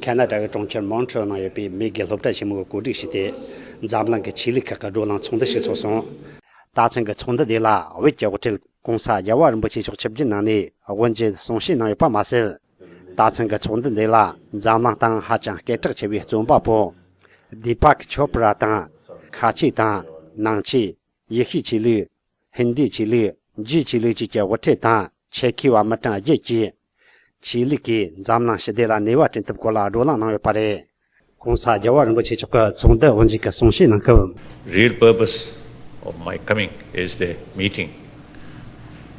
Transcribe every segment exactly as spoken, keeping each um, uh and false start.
ཁ་ན་ཌ་གི་གྲོང་ཁྱེར་མོན་ཊི་རེལ་ནང་ཡོད་པའི་མེས་རྒྱལ་སློབ་གྲྭ་ཆེན་མོས་གོ་སྒྲིག་བྱས་ཏེ། འཛམ་གླིང་གི་ཆོས་ལུགས་ཁག་གི་བགྲོ་གླེང་ཚོགས་འདུ་ཞིག་ཚོགས་སོང་། ད་ཐེངས་ཀྱི་ཚོགས་འདུ་དེ་ལ་བོད་ཀྱི་དབུ་ཁྲིད་༸གོང་ས་རྒྱལ་བ་རིན་པོ་ཆེ་མཆོག་ཆིབས་བསྒྱུར་གནང་ནས་དབུ་འབྱེད་གསུང་བཤད་གནང་ཡོད་པ་མ་ཟད། ད་ཐེངས་ཀྱི་ཚོགས་འདུ་འདི་ལ་འཛམ་གླིང་སྟེང་ཧ་ཅང་སྐད་གྲགས་ཆེ་བའི་རྩོམ་པ་པོ་དི་པག་ཆོ་པྲ་དང་། ཁ་ཆེ་དང་། ནང་ཆོས། ཡེ་ཤུའི་ཆོས་ལུགས། ཧིན་དིའི་ཆོས་ལུགས། ཇུའི་ཆོས་ལུགས་བཅས་ཀྱི་དབུ་ཁྲིད་དང་ཆེད་མཁས་པ་མི་གྲངས་བརྒྱད་ཀྱིས། ཆོས་ལུགས་ཀྱིས་འཛམ་གླིང་ཞི་བདེ་ལ་ནུས་པ་བསྐྲུན་ཐབས་སྐོར་ལ་བགྲོ་གླེང་གནང་ཡོད་པ་རེད། ༸གོང་ས་རྒྱལ་བ་རིན་པོ་ཆེ་མཆོག་གིས་ཚོགས་འདུ་དབུ་འབྱེད་ཀྱི་གསུང་བཤད་གནང་སྐབས། Real purpose of my coming is the meeting,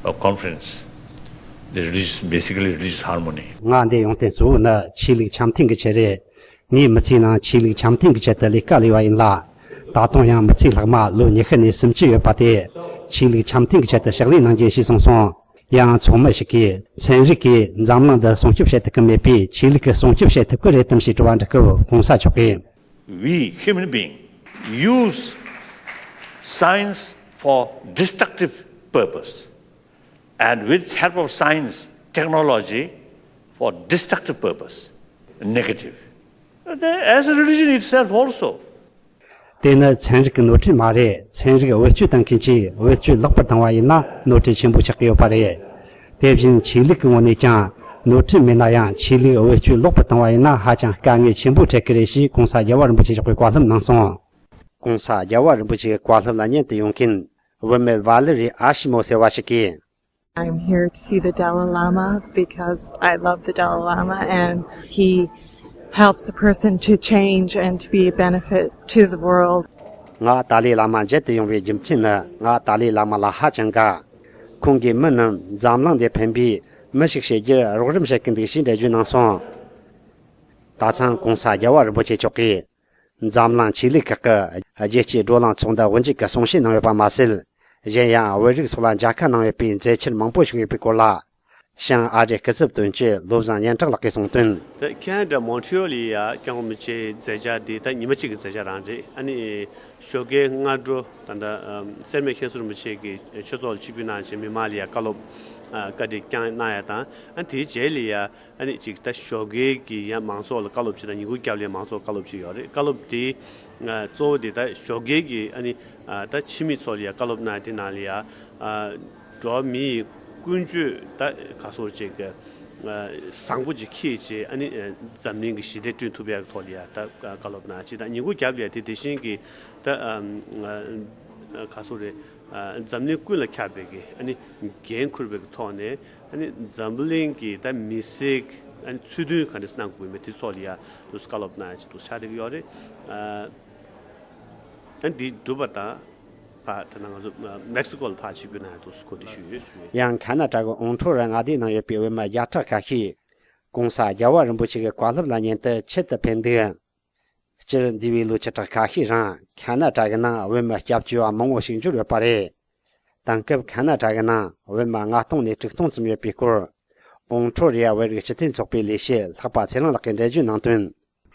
a conference, the religious, basically religious harmony. ང་འདིར་ཡོང་དོན་གཙོ་བོ་ནི་ཆོས་ལུགས་འཆམ་མཐུན་གྱི་ཆེད་རེད། ངས་མི་ཚེའི་ནང་ཆོས་ལུགས་འཆམ་མཐུན་གྱི་ཆེད་དུ་ལས་ཀ་ལས་པ་ཡིན་ལ། ད་དུང་ཡང་མི་ཚེའི་ལྷག་མ་ལོ་ཉི་ཤུ་ནས་སུམ་ཅུ་ཡོད་པ་དེ་ཆོས་ལུགས་འཆམ་མཐུན་གྱི་ཆེད་དུ་ཕྱག་ལས་གནང་རྒྱུ་ཞེས་གསུངས་སོང་། ཡང་ཚོགས་མི་ཞིག་གིས་ཚན་རིག་གིས་འཛམ་གླིང་འདི་སྲུང་སྐྱོབ་བྱེད་ཐུབ་ཀྱི་མེད་པས་ཆོས་ལུགས་ཀྱིས་སྲུང་སྐྱོབ་བྱེད་ཐུབ་ཀྱི་རེད་དམ་ཞེས་དྲི་བ་འདྲི་སྐབས་༸གོང་ས་མཆོག་གིས། We human beings use science for destructive purpose and with help of science, technology for destructive purpose, negative. As a religion itself also. དེ་ནི་ཚན་རིག་གི་ནོར་འཁྲུལ་མ་རེད། ཚན་རིག་བེད་སྤྱོད་གཏོང་མཁན་གྱིས་བེད་སྤྱོད་ལེགས་པར་བཏང་བ་ཡིན་ན་ནོར་འཁྲུལ་ཆེན་པོ་ཆགས་ཀྱི་ཡོད་པ་རེད། དེ་བཞིན་ཆོས་ལུགས་ཀྱི་ངོས་ནས་ཀྱང་ནོར་འཁྲུལ་མེད་ན་ཡང་ཆོས་ལུགས་བེད་སྤྱོད་ལེགས་པར་བཏང་བ་ཡིན་ན་ཧ་ཅང་དཀའ་ངལ་ཆེན་པོ་འཕྲད་ཀྱི་རེད་ཞེས་༸གོང་ས་རྒྱལ་བ་རིན་པོ་ཆེ་མཆོག་གིས་བཀའ་སློབ་གནང་སོང་། ༸གོང་ས་རྒྱལ་བ་རིན་པོ་ཆེའི་བཀའ་སློབ་ལ་ཉན་དུ་ཡོང་མཁན་བུད་མེད་ཝ་ལེ་རི་ཨ་ཤི་མོ་ཟེར་བ་ཞིག་གིས། I'm here to see the Dalai Lama because I love the Dalai Lama and he helps a person to change and to be a benefit to the world. ང་ཏཱ་ལའི་བླ་མ་མཇལ་དུ་ཡོང་བའི་རྒྱུ་མཚན་ནི་ང་ཏཱ་ལའི་བླ་མ་ལ་ཧ་ཅང་དགའ། ཁོང་གིས་མི་རྣམས་འཛམ་གླིང་འདིར་ཕན་པའི་མི་ཞིག་བྱེད་རྒྱུར་རོགས་རམ་བྱེད་ཀྱི་འདུག་ཞེས་འགྲེལ་བརྗོད་གནང་སོང་། ད་ཐེངས་༸གོང་ས་རྒྱལ་བ་རིན་པོ་ཆེ་མཆོག་གིས། འཛམ་གླིང་ཆོས་ལུགས་ཁག་གི་རྒྱལ་སྤྱིའི་བགྲོ་གླེང་ཚོགས་འདུ་དབུ་འབྱེད་ཀྱི་གསུང་བཤད་གནང་ཡོད་པ་མ་ཟད། གཞན་ཡང་བོད་རིགས་སོགས་ལ་མཇལ་ཁ་གནང་ཡོད་པའི་མཛད་འཆར་མང་པོ་ཞིག་ཡོད་པའི་སྐོར་ལ། བྱང་ཨ་རིའི་སྐུ་ཚབ་དོན་གཅོད་བློ་བཟང་སྙན་གྲགས་ལགས་ཀྱིས་གསུངས་དོན། ད་ཁེ་ན་ཌ་མོན་ཊི་རི་ཡོལ་ལ་ཡ་སྐྱབས་མགོན་རིན་པོ་ཆེའི་མཛད་འཆར་འདི་ད་ཉི་མ་གཅིག་གི་མཛད་འཆར་རང་རེད། ཨ་ནི་ཞོགས་ཀའི་སྔ་དྲོ་ད་ལྟ་སེར་སྨད་མཁན་ཟུར་རིན་པོ་ཆེ་གི་ཆོས་ཚོགས་ལ་ཆིབས་བསྒྱུར་གནང་བྱས་མི་མང་ལ་ཡ་བཀའ་སློབ་བཀའ་འདྲི་བསྐྱངས་གནང་ཡ་དང་། ཨ་ནི་དེའི་རྗེས་ལ་ཡ། ཨ་ནི་གཅིག་ད་ཞོགས་ཀའི་གི་ཡང་མང་ཚོགས་ལ་བཀའ་སློབ་ཅིག་དང་ཉིན་གུང་རྒྱབ་ལ་ཡང་མང་ཚོགས་བཀའ་སློབ་ཅིག་ཡོད་རེད། བཀའ་སློབ་དེ་གཙོ་བོ་དེ་ད་ཞོགས་ཀའི་གི་ཨ་ནི་ད་ཕྱི་མི་ཚོ་ལ་ཡང་བཀའ་སློབ་གནང་དེ་ནང་ལ་ཡང་འགྲོ་བ་མི་ཡི་ཀུན་སྤྱོད་ད་ག་སོགས་ཅིག་གི་བཟང་པོ་ཅིག་འཁྱེར་བྱས། ཨ་ནི་འཛམ་གླིང་གི་ཞི་བདེ་བསྐྲུན་ཐུབ་ཡག་གི་ཐོག་ལ་ཡང་ད་བཀའ་སློབ་གནང་ཅིག་དང་། ཉིན་གུང་རྒྱབ་ལ་ཡང་དེ་དེ་བཞིན་གི་ད་ག་སོགས་རེད། འཛམ་གླིང་ཀུན་ལ་ཁྱབ་པའི་གི་ཨ་ནི་འགན་འཁུར་བའི་གི་ཐོག་ནས། ཨ་ནི་འཛམ་གླིང་གི་ད་མི་སེར་གྱི་ཨ་ནི་ཚུལ་མཐུན་ག་འདྲ་གནང་དགོས་མིན་དེ་ཚོ་ལ་ཡ་འདུག་བཀའ་སློབ་གནང་ཡ་ཅིག་འདུག་ཆགས་བསྡད་ཀྱི་ཡོད་རེད། ཨ་ནི་འདི་གྲུབ་པ་དང་ཕར་ད་ནང་ང་ཚོ་མེག་སི་ཀོ་ལ་ཕར་ཆིབས་བསྒྱུར་གནང་ཡ་འདུག་གོ་སྒྲིག་ཞུས་ཡོད་ཞུ་ཡོད། ཡང་ཁ་ན་ཌ་གི་ཨོང་ཁྲོ་ར་མངའ་སྡེའི་ནང་ཡོད་པའི་བོད་མི་བརྒྱ་ཕྲག་ཁ་ཤས་༸གོང་ས་རྒྱལ་བ་རིན་པོ་ཆེ་གི་བཀའ་སློབ་ལ་ཉན་དུ་ཆེད་དུ་ཕེབས་འདུག་སྤྱིར་འདས་པའི་ལོ་བཅུ་ཕྲག་ཁ་ཤས་རིང་ཁ་ན་ཌ་གི་ནང་བོད་མི་སྐྱབས་བཅོལ་བ་མང་བོ་ཞིག་འབྱོར་ཡོད་པ་རེད། དེང་སྐབས་ཁ་ན་ཌ་གི་ནང་བོད་མི་ལྔ་སྟོང་ནས་དྲུག་སྟོང་ཙམ་ཡོད་པའི་སྐོར། ཨོང་ཁྲོ་རི་ཡ་བོད་རིགས་སྤྱི་མཐུན་ཚོགས་པའི་ལས་བྱེད་ལྷག་པ་ཚེ་རིང་ལགས་ཀྱིས་འགྲེལ་བརྗོད་གནང་དོན།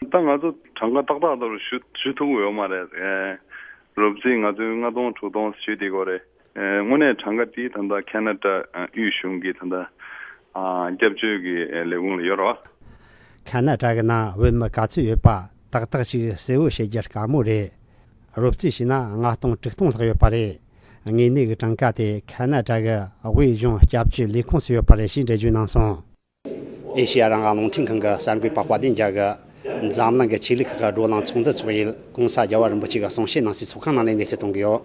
ད་ང་ཚོ་གྲངས་ཀ་ཏག་ཏག་ཏུ་ཞུ་ཞུ་ཐུབ་ཀྱི་ཡོད་མ་རེད། ཨེ། རོབ་ཙམ་ང་ཚོས་ལྔ་སྟོང་དྲུག་སྟོང་ཞུས་བསྡད་ཀྱི་ཡོད་རེད། ཨེ། དངོས་གནས་གྲངས་ཀ་དེ་ད་ལྟ་ཁ་ན་ཌ་ཨ་དབུས་གཞུང་གི་ད་ལྟ་ཨ་སྐྱབས་བཅོལ་གྱི་ཨེ་ལས་ཁུངས་ལ་ཡོད་རེད་བ། ཁ་ན་ཌ་གི་ནང་བོད་མི་ག་ཚོད་ཡོད་པ་ཏག་ཏག་ཅིག་གསལ་བོ་བཤད་རྒྱུ་དཀའ་མོ་རེད། རོབ་ཙམ་བྱས་ན་ལྔ་སྟོང་དྲུག་སྟོང་ལྷག་ཡོད་པ་རེད། དངོས་གནས་ཀྱི་གྲངས་ཀ་དེ་ཁ་ན་ཌ་གི་དབུས་གཞུང་སྐྱབས་བཅོལ་ལས་ཁུངས་སུ་ཡོད་པ་རེད་ཞེས་འགྲེལ་བརྗོད་གནང་སོང་། ཨེ་ཤེ་ཡ་རང་དབང་རླུང་འཕྲིན་ཁང་གི་གསར་འགོད་པ་དཔལ་ལྡན་རྒྱལ་གྱིས་འཛམ་གླིང་གི་ཆོས་ལུགས་ཁག་གི་བགྲོ་གླེང་ཚོགས་འདུ་འཚོགས་ཡུལ་༸གོང་ས་རྒྱལ་བ་རིན་པོ་ཆེ་གི་གསུང་བཤད་གནང་སའི་ཚོགས་ཁང་ནང་ནས་གནས་ཚུལ་གཏོང་གི་ཡོད།